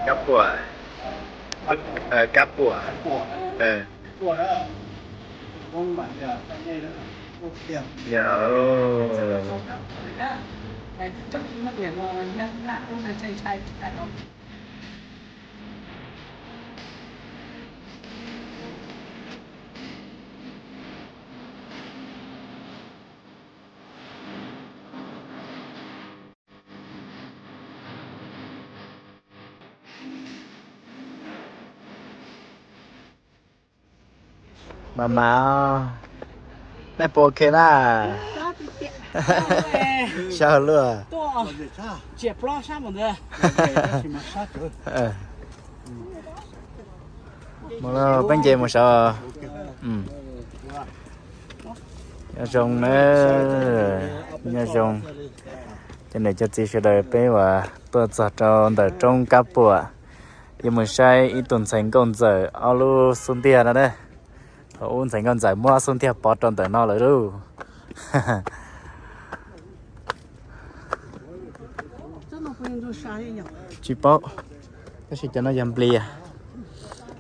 Kab puam. Kab puam. Mas mas, nej puas ok na? Sab luaj. Mus, peb nce mus saud. Nyob zoo na, nyob zoo. Cov niam cov txiv sawv daws, peb uas tuaj txog rau ntawm roob Kab Puam, yuav mus saib ib tug ntxhais nkauj ntxawm ob lub xub ntiag no na. Thaum ub ntxhais nkauj ntxawm muab ob xub ntiag pov rau ntawm no lawm lauj. Tsis paub, tab sis cov no yog nplias,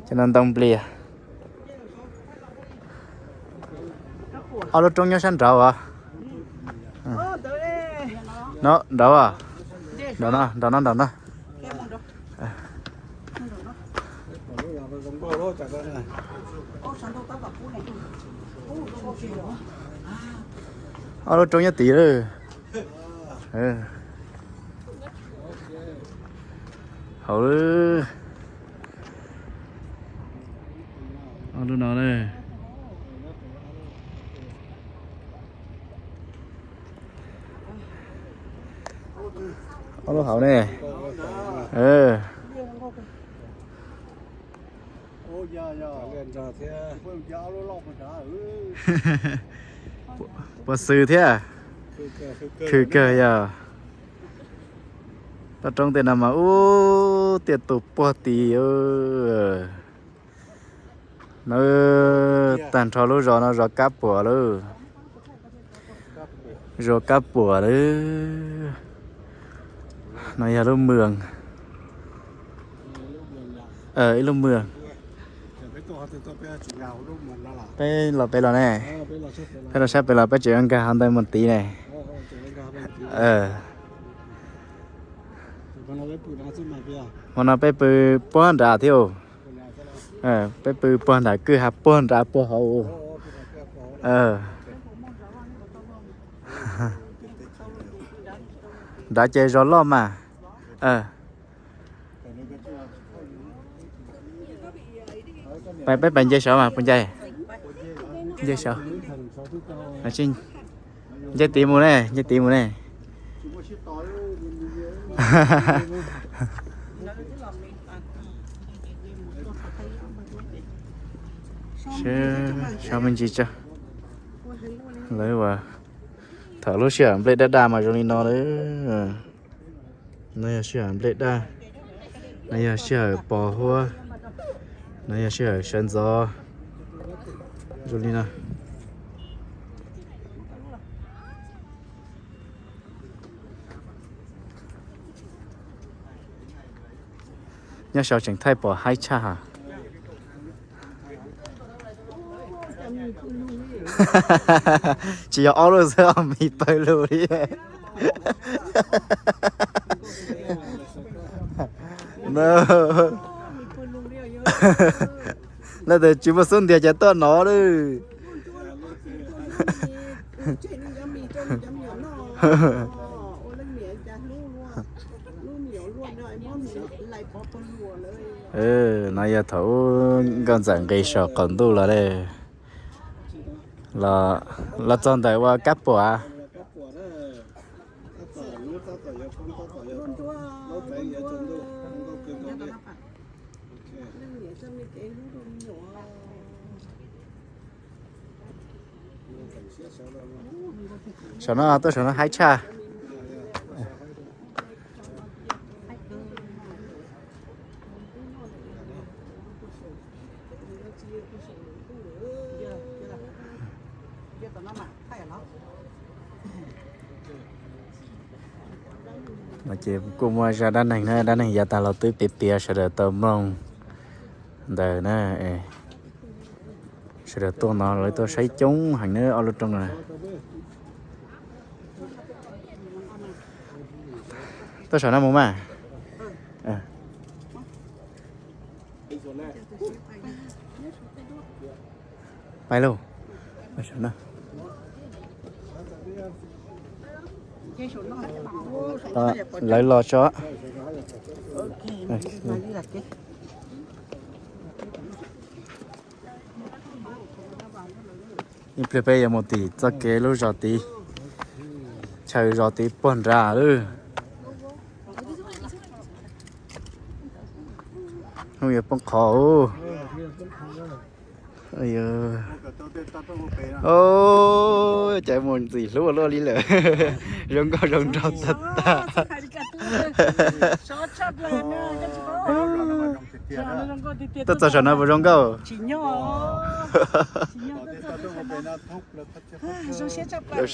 cov no ntoo nplias. Ob lub roob nyob sab nraud as. No nraud as. Nraud no, nraud no, nraud no. Ob lub roob nyob tid lawm. Hauv lub no na. Ob lub hauv ne. Puas xwm thiab? Khwv kawg yog. Toj roob tej no mas ub tiaj tus puag tid. Na, tag nrho lub zos no zos Kab Puam lawm. Zos Kab Puam lawm. No yog lub moos. Ib lub moos. Peb los pem los ne. Peb los sab pem los peb tseem nkag hauv ntawd mus tid ne. Hmo no peb pw puag nrad thiab. Peb pw puag nram kwj ha puag nrad puag hauv. Nrad ces zos loj mas. Peb pais nce saud mas puas ncaim? Nce saud. Nce tid mus ne, nce tid mus ne. Saib me ntsis tso. Lawv ua, thaum lub sij hawm nplej daj daj mas zoo li no lawm. No yog sij hawm nplej daj. No yog sij hawm pos huab. No yog sij hawm sawv ntxov. Zoo li no. Nyob saud tseem thaij pom haib tshaj ha. Tsis yog ob lub xwb, ob mis pawg lug li. Leej twg tsis muaj xub ntiag ces tuaj no lawm. No yog thaum ub nkauj ntxawm nqis saum qaum ntuj los, los txog ntawm ua Kab Puam. Saum no tuaj saum no haib tshaj. No ces kuj muaj zaj dab neeg na, dab neeg yav tas los twb piav piav sawv daws tau mloog ntawd na. Sawv daws tuaj no lawv tuaj saib coob heev na ob lub rooj na. Tuaj saum no mus mas. Pais lauj. Lawv los tso. Ib pliag peb yuav mus tim txoj kev lub zos tid, chaw zos tid puag nrad lawm. Hnub yuav poob qho. Cas mus ntxim hlub luaj li lawm. Zoo nkauj zoo nraug tag tag. Tuaj txog saum no puas zoo nkauj? Zoo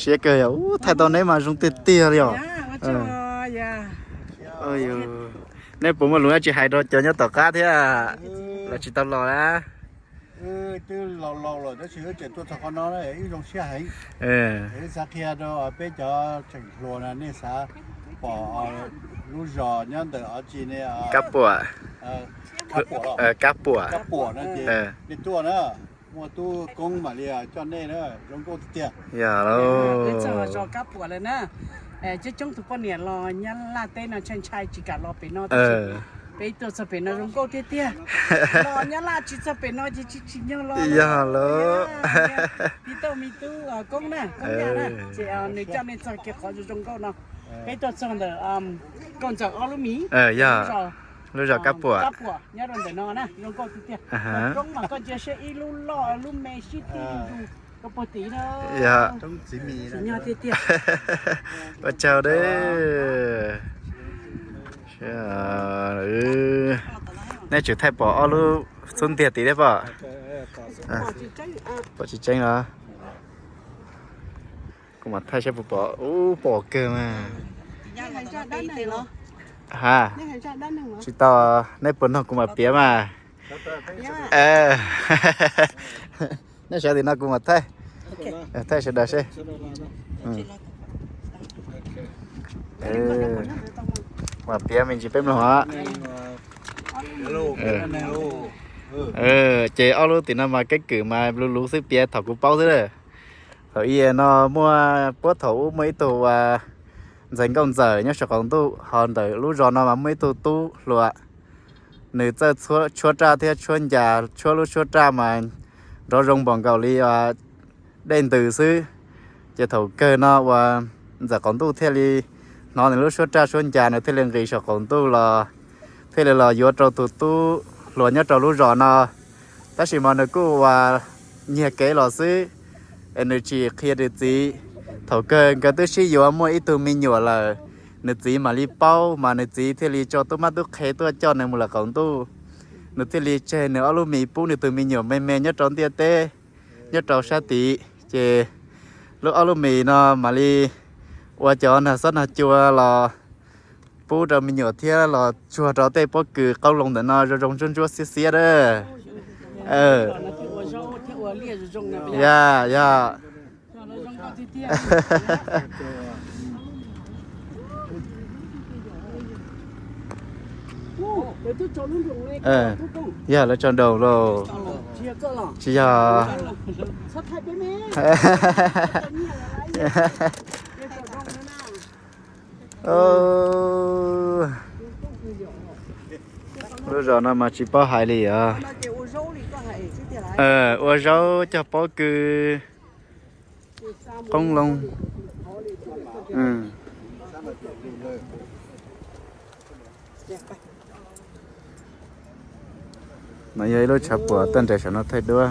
siab kawg yog, ub, thaij tau neb mas zoo tiag tiag li os. Neb puas muaj lus dab tsi hais rau cov nyob tom qab thiab, los tsis tau los na? Twb laus laus lawm tab sis wb tseem tuaj txog qhov no, wb zoo siab heev. Wb xav qhia rau peb cov tseem hluas na, nej xav pom lub zos nyob ntawm o tsi ne, Kab Puam. Kab Puam, Kab Puam no ces nej tuaj na, muaj tub Koob mam li coj nej na, zoo nkauj tiag tiag. Yog, peb txog zos Kab Puam lawm na. Coob coob tus poj niam los Nyab Laj teb no ntshai ntshai tsis kam los pem no, peb tuaj txog pem no zoo nkauj tiag tiag. Los Nyab Laj tsis txog pem no ces tsis tsim nyog los. Yog lawm. Tiv tauj me tub Koob na, Koob Yaj na, ces nws coj nej txog kiag qhov zoo zoo nkauj no. Peb tuaj txog ntawm Nkauj Ntxawm ob lub mis, lub zos Kab Puam, Kab Puam nyob rau ntawm no na, zoo nkauj tiag tiag. Roob mas koj ntsia saib ib lub loj lub me sib tib zuj zus rau puag tid na. Yog, tsim nyog tiag tiag. Ua tsaug deb. Nej tseem thaij pom ob lub xub ntiag tid thiab pom? Pom tsis tseeb los? Kuv mam thaij saib puas pom. Ub, pom kawg mas. Ha, tsis tau, nej puas nug kuv mam piav mas. Nej sawv tim no kuv mam thaij. Thaij sawv daws seb. Kuv mam piav me ntsis peb mloog os. Ces ob lub tim no mas keeb kwm mas luv luv xwb, piav thaum kuv paub xwb lawm. Thaum i no muaj, puag thaum ub muaj ib tug uas ntxhais Nkauj Ntxawm nyob saum qaum ntuj, ho ntawm lub zos no mas muaj ib tug tub hluas, nws txawj tshuab raj thiab tshuab ncas, tshuab lub tshuab raj mas nrov zoo npaum nkaus li dej ntws xwb. Ces thaum kawg no uas ntxawm qaum ntuj thiaj li hnov nws lub suab raj suab ncas, nws thiaj li nqis saum qaum ntuj los, thiaj li los yuav rau tus tub hluas nyob rau lub zos no. Tab sis mas nws kuj uas nyiag kev los xwb, es nws tsis qhia nws txiv. Thaum kawg nkawd twb sib yuav muaj ib tug me nyuam lawm, nws txiv mam li paub, mas nws txiv thiaj li tso tub mab tub qhe tuaj coj nws mus lawm qaum ntuj. Nws thiaj li tseg nws ob lub mis pub nws tus me nyuam me me nyob rau ntiaj teb, nyob rau sab tid. Ces lub ob lub mis no mam li ua cov nag xob nag cua los pub rau me nyuam thiab los tsuag rau tej pob kws qoob loo ntawm no zoo zoo ntsuab ntsuab xiab xiab a. Ya, ya. Yog lawv tso nroos lauj? Tsis yog. Lub zos no mas tsis paub hais li os. Ua zaub cog pob kws qoob loo. No yog ib lub tshav puam toj nres saum no thaij duab.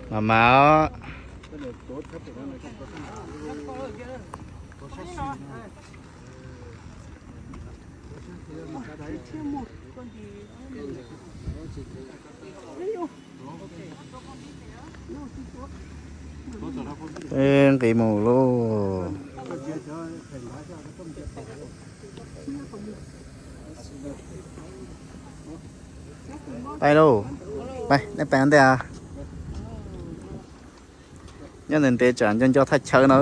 Mas mas os. Twb nqis mus lauj. Pais lauj. Pais, nej pais ua ntej. Nyob ntev ntev tsam nco nco thaj chaw no.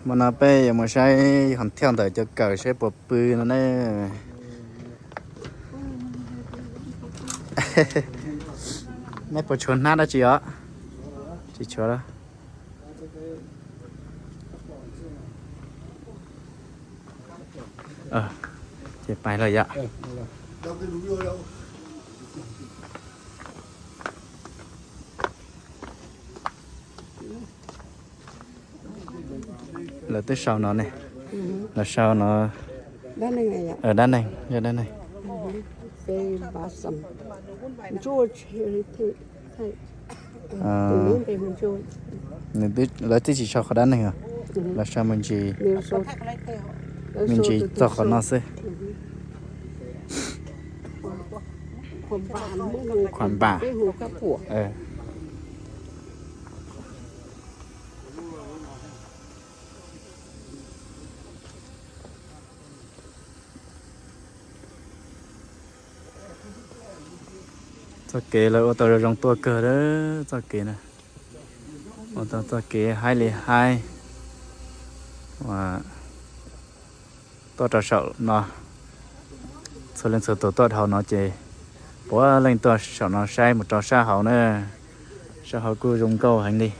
Hmo no peb yuav mus saib hom thiaj ntawm cov kawm saib puas pw no ne. Nej puas tshuav hnab dab tsi os? Tsis tshuav. Ces pais lawm yom. Lawv twb sau no ne. Lawv sau no. Dab neeg, yog dab neeg. Lawv twb tsis sau qhov dab neeg os. Lawv sau me ntsis, me ntsis txog qhov no xwb. Khuam npam. Txoj kev lawv ua tau zoo zoo tuaj kawg, txoj kev na. Ua tau txoj kev haib li haib. Tuaj rau saum no, txhua leej txhua tus tuaj dhau no ces puav leej tuaj saum no saib mus rau sab hauv na. Sab hauv kuj zoo nkauj heev li.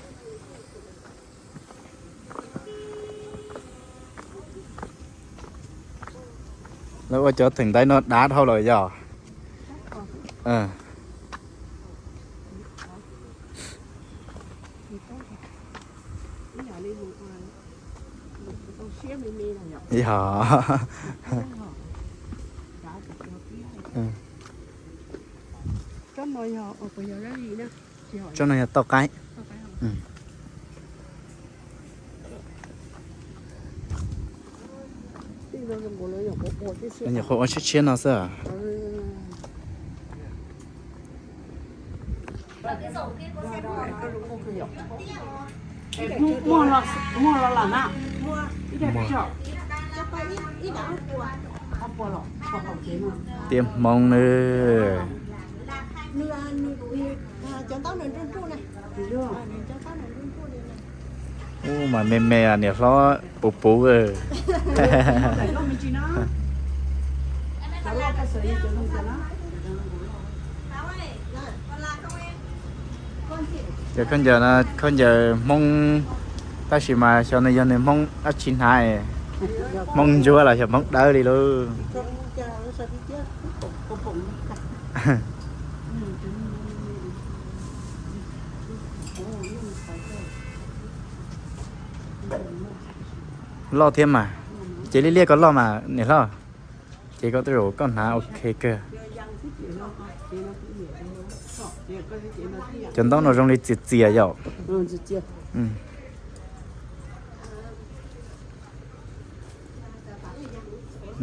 Lawv ua cov theem ntaiv no dav dhau lawm yog. Yog. Tsob no yog tauj qaib. Nyuam qhuav ua tshiab tshiab no xwb. Tiab Hmoob nawb. Ub, mas me me niam hlob puv puv. Cov khaub ncaws no khaub ncaws Hmoob, tab sis mas xyov nws yog nws Hmoob dab tsi hnav, Hmoob ntsuab los xyov Hmoob dawb li lauj. Loj thiab mas, ces liab liab koj loj mas niam hlob, ces koj tej zaum koj hnav ok kawg. Cov ntaub no zoo li txias txias yom.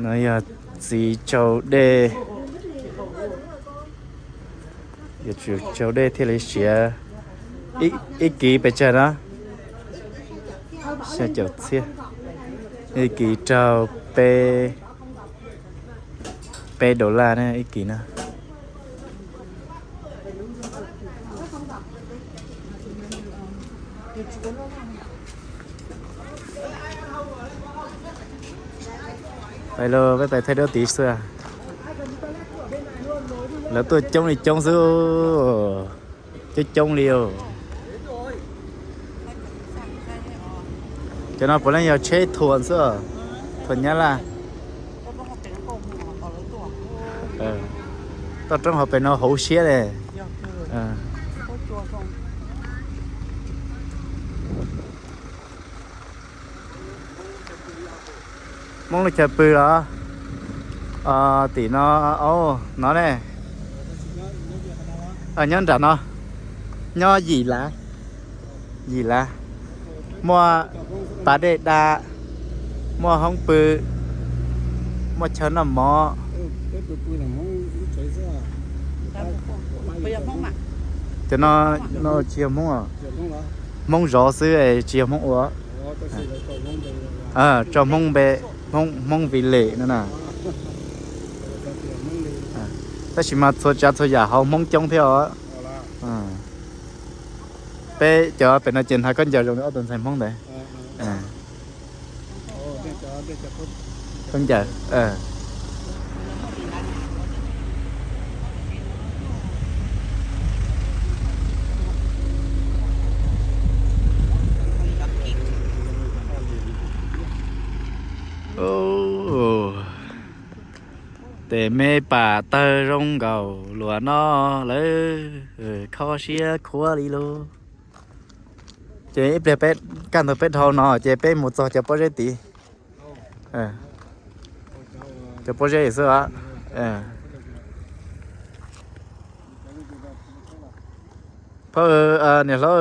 No yog txiv tsau dej, yuav tsum tsau dej thiaj li siav. Ib kiv pes tsawg no? Xya caum txhiab. Ib kiv raug peb, peb dollar na ib kiv na. Pais los peb pais thaij duab tid xwb. Lawv tuaj coob li coob xwb. Coob coob li os. Cov no puav leej yog tsheb thuam xwb, thuam Nyab Laj. Toj roob hauv pes no hauv siab li. Hmoob lub chaw pw los? Tim no, no ne. Nyob nram no. Nyob Yim Lav, Yim Lav, muaj pas dej da, muaj hoob pw, muaj chaw noj mov. Cov no, no tsis yog Hmoob, Hmoob zov xwb, tsis yog Hmoob ua. Tso Hmoob npe, Hmoob Vim Lem no na. Tab sis mas txhua tsav txhua yam hauv Hmoob coob thiab os. Peb cov pem no ces hnav khaub ncaws zoo li ob tug ntxhais Hmoob ntawd. Khaub ncaws. Tes me pam tawg zoo nkaus luas no lawm, kho siab khuav li lauj. Ces ib pliag peb, kaj ntug peb dhau no ces peb mus txog cov pob zeb tid. Cov pob zeb xwb os. Phauj, niam hlob,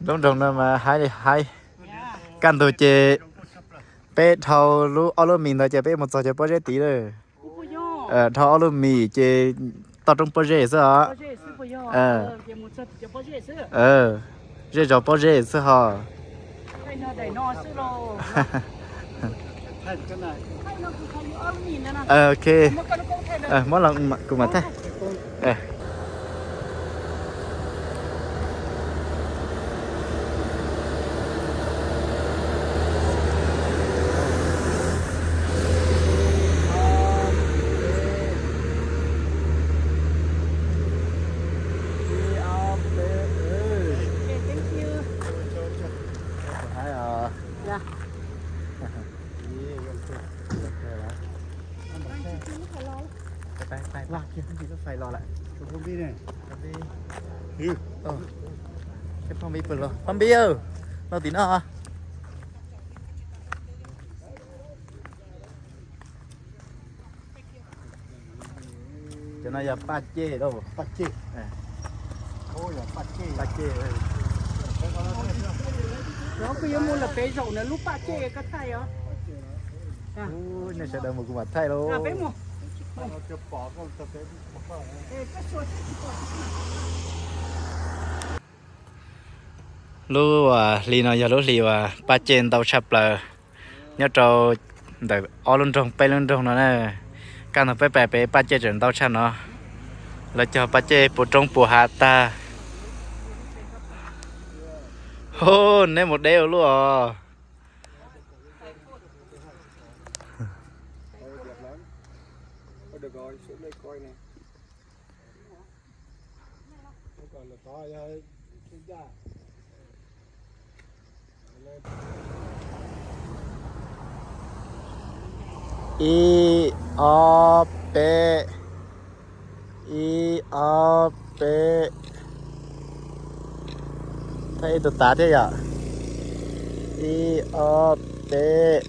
lub nroog no mas haib li haib. Kaj ntug ces peb dhau lub, ob lub mis ntawd ces peb mus txog cov pob zeb tid lawm. Dhau ob lub mis ces toj roob pob zeb xwb os. Zej zos pob zeb xwb ho. Ok, muab los kuv mam thaij. Phooj Npib, Phooj Npib, los tim no. Cov no yog paj ceg lauj. Paj ceg. Paj ceg. Los kuv yuav mus lawm pem zaum na lub paj ceg koj thaij os. Nej sawv daws mus kuv mam thaij lauj. Lub hli no yog lub hli uas paj ceg ntau tshaj plaws nyob rau ntawm ob lub nroog peb lub nroog no na. Kaj ntug peb pais pem paj ceg tseem ntau tshaj no. Lawv cog paj ceg puas roob puas hav tag. Hos, neb mus deb ua luaj os. Ib, ob, peb. Ib, ob, peb. Thaij ib tug tav thiab yom. Ib, ob, peb.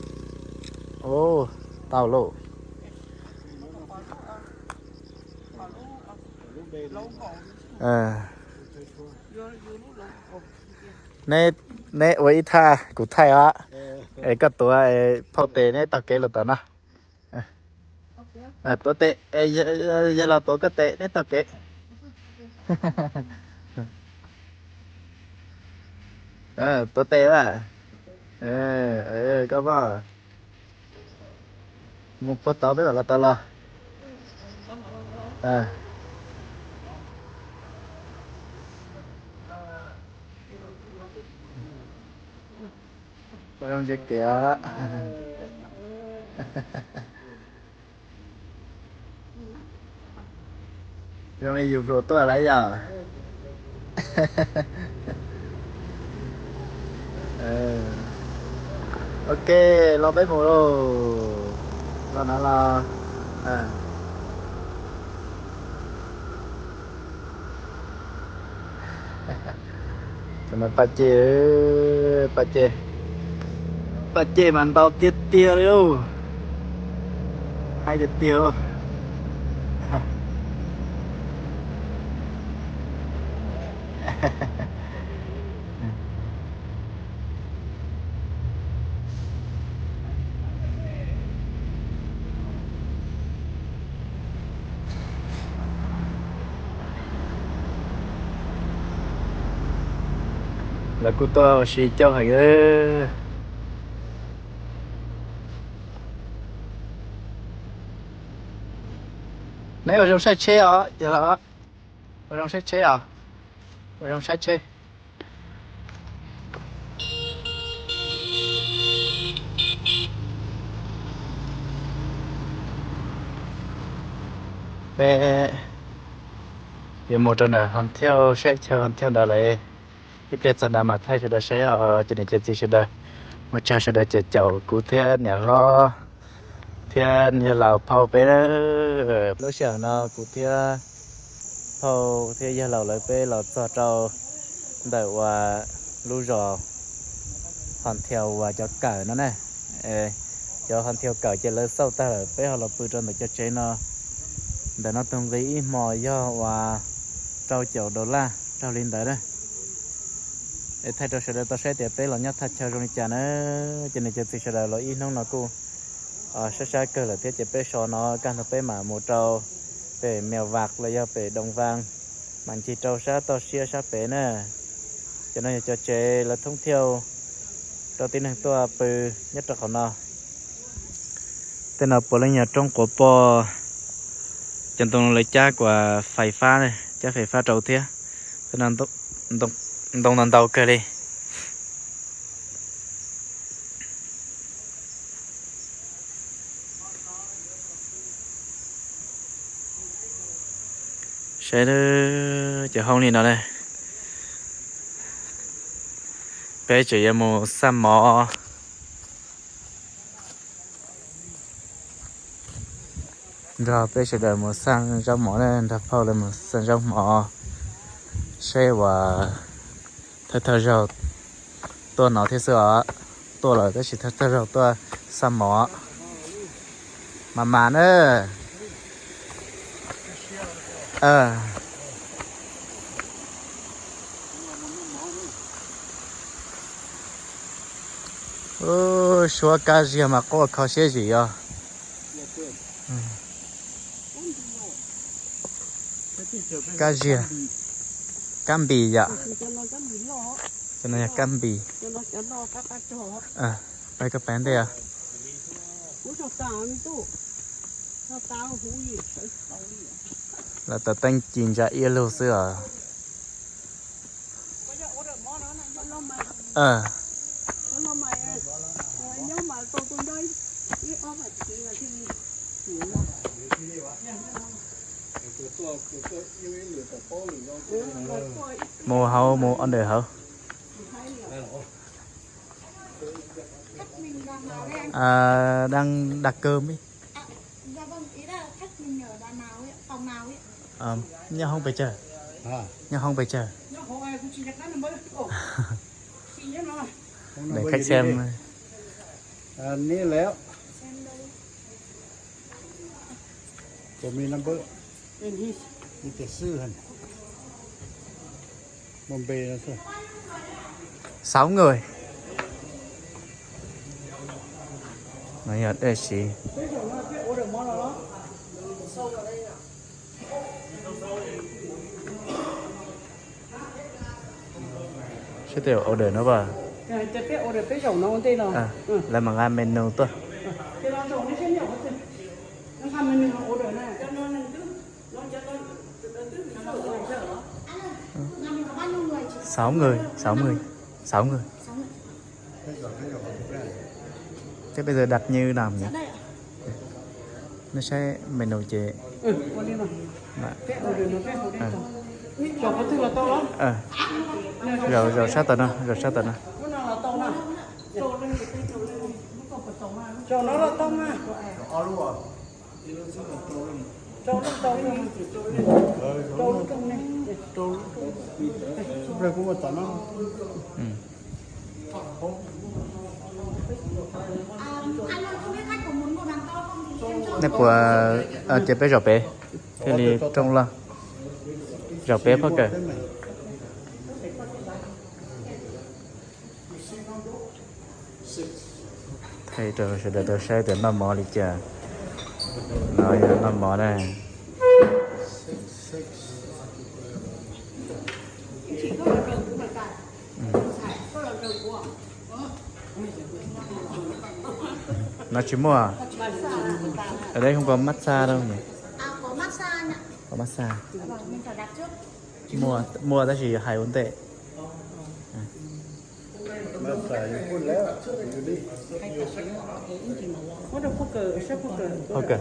Ub, tau lauj. Neb, neb ua ib thaj kuv thaij os. Es koj tuav phauj tes neb taug kev los tom no. Tuav tes, yog los tuav koj tes neb taug kev. Tuav tes a. Koj vaj mus puag tod peb mam los tod los. Zoo ntsia kev os. Zoo li yus hluas tuaj lawm yom. Ok, los peb mus lauj. Los no los. Paj ceg, paj ceg, paj ceg mas ntau tiag tiag li lauj. Tiag tiag. Lawv kuj tuaj ua si coob heev. Neb ua zoo saib tsheb os, yog los ua zoo saib tsheb os, ua zoo saib tsheb. Peb yuav mus rau ntawm Hoo Thiauj, saib chaw Hoo Thiauj ntawd lawm. Ib pliag txog ntawd mam thaij sawv daws saib os, cov niam cov txiv sawv daws. Mus tsaug sawv daws caum kuv thiab niam hlob thiab yawg laus phauj peb. Lub sij hawm no kuv thiab phauj thiab yawg laus lawv peb los txog rau ntawm uas lub zos Hoo Thiauj uas cov kawm no ne. Cov Hoo Thiauj kawm ces lawv xauj tag lawm, peb ho los pw rau ntawm cov tsev no. Ntawm no tus nqi ib hmo yog uas rau caum dollar raug li ntawd na. Es thaij rau sawv daws tau saib tias peb los nyob thaj chaw zoo li cas na. Ces nws cov txiv sawv daws los ib hnub no kuj sab sab kawg lawm thiab, ces peb so no kaj ntug peb mam mus rau pem Mèo Vạc los yog pem Đồng Văn, mam ncig rau sab toj siab sab pem na. Cov no yog cov tsev lawv thoob thiauj rau tib neeg tuaj pw nyob rau qhov no. Tej no puav leej yog roob quav poj, cov ntoo lawv cab kuas fais fab, cab fais fab rau thiab. Tej no ntoo ntau ntau kawg li. Saib cov hoob li no na. Peb tseem yuav mus xaj mov. Nrog peb sawv daws mus xaj zaub mov na, nrog phauj lawv mus xaj zaub mov. Saib uas thawj thawj zaug tuaj no thiab xwb os. Tuaj lawm tab sis thawj thawj zaug tuaj xaj mov. Mas mas na. Suab kab ziag mas quaj kho siab zim os. Kab ziag, kab npis yom. Cov no yog kab npis. Peb koj peb ntej os. Lawv tau teeb ci ntsa iab lug xwb os. Mus hauv, mus order hauv. Đang đặt cơm đi. Nyob hoob pes tsawg? Nyob hoob pes tsawg? Để khách xem. Sáu người. Nó là đại sứ. Seb tes order no pas. Lawv mam nqa menu tuaj. Sáu người, sáu người, sáu người. Thế bây giờ đặt như nào nhỉ? Nó sẽ menu chị. Zaum, zaum sab tom no, zaum sab tom no. Nej puas, ces peb zaum pem thiaj li rooj loj. Zaum pem phoj kawm. Thaij rau sawv daws tau saib tias noj mov li cas. No yog noj mov na. No tsis muaj. Ở đây không có massage đâu nhỉ? Có massage. Mua, mua tab sis hais ua ntej. Phoj kawm.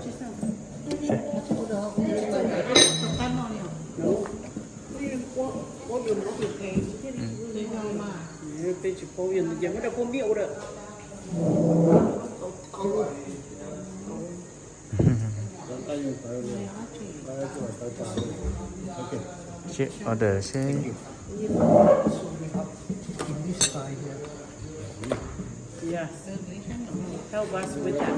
Seb order seb. Yes. Help us with that.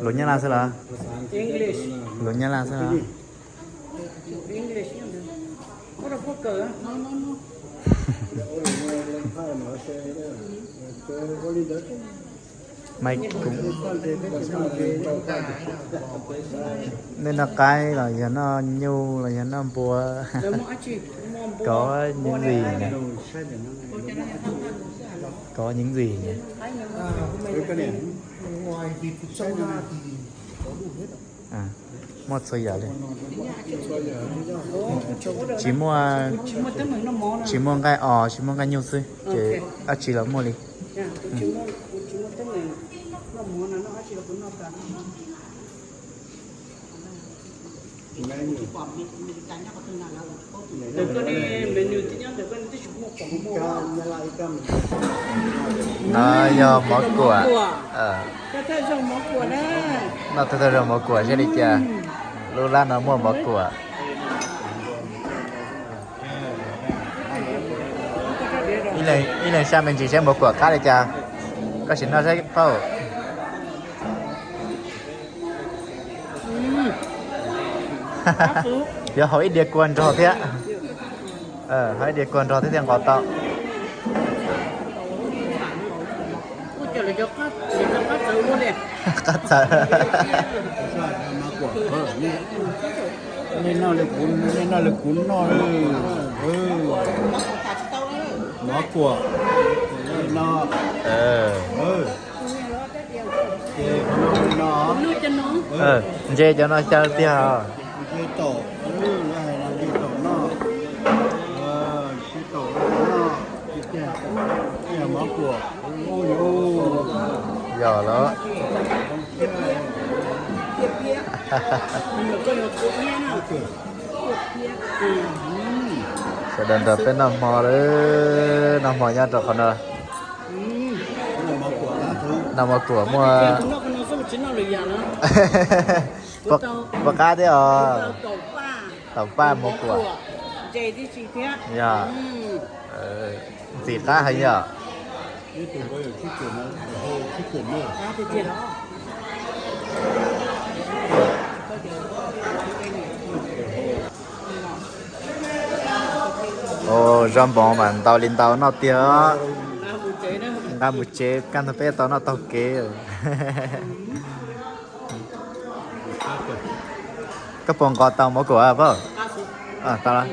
Luag Nyab Laj xwb los? English. Luag Nyab Laj xwb los? English. What the fuck? Maiv kuv, nej noj qaib los yog noj nyuj los yog noj npua? Có những gì nhỉ? Có những gì nhỉ? Muaj txhua yam li. Tsis muaj, tsis muaj nqaij os, tsis muaj nqaij nyuj xwb ces dab tsi los muaj li. No yog mov kuam. Noj thawj thawj zaug mov kuam seb li cas. Lub lab no muaj mov kuam. Ib leeg sab me ntsis seb mov kuam qab li cas. Koj sim noj saib phauj. Yuav haus ib diav kua nrog thiab. Haus ib diav kua nrog thiab thiaj nqos tau. Qab txawv. Nej noj li kuv, nej noj li kuv noj. Mov kuam no. Ntse cov no xyaw tiag. Yog los. Sawv daws nrog peb noj hmo lawm, noj hmo nyob rau qhov no. Noj mov kuam muaj. Puas qab thiab os? Taum paj mov kuam. Yog. Ntxim qab heev yom. Ua, zaub npoo mas ntau li ntau noj tiag. Nqa mus tsev kaj ntug peb tau noj taug kev. Koj puas nqos tau mov kuam pab? Tau.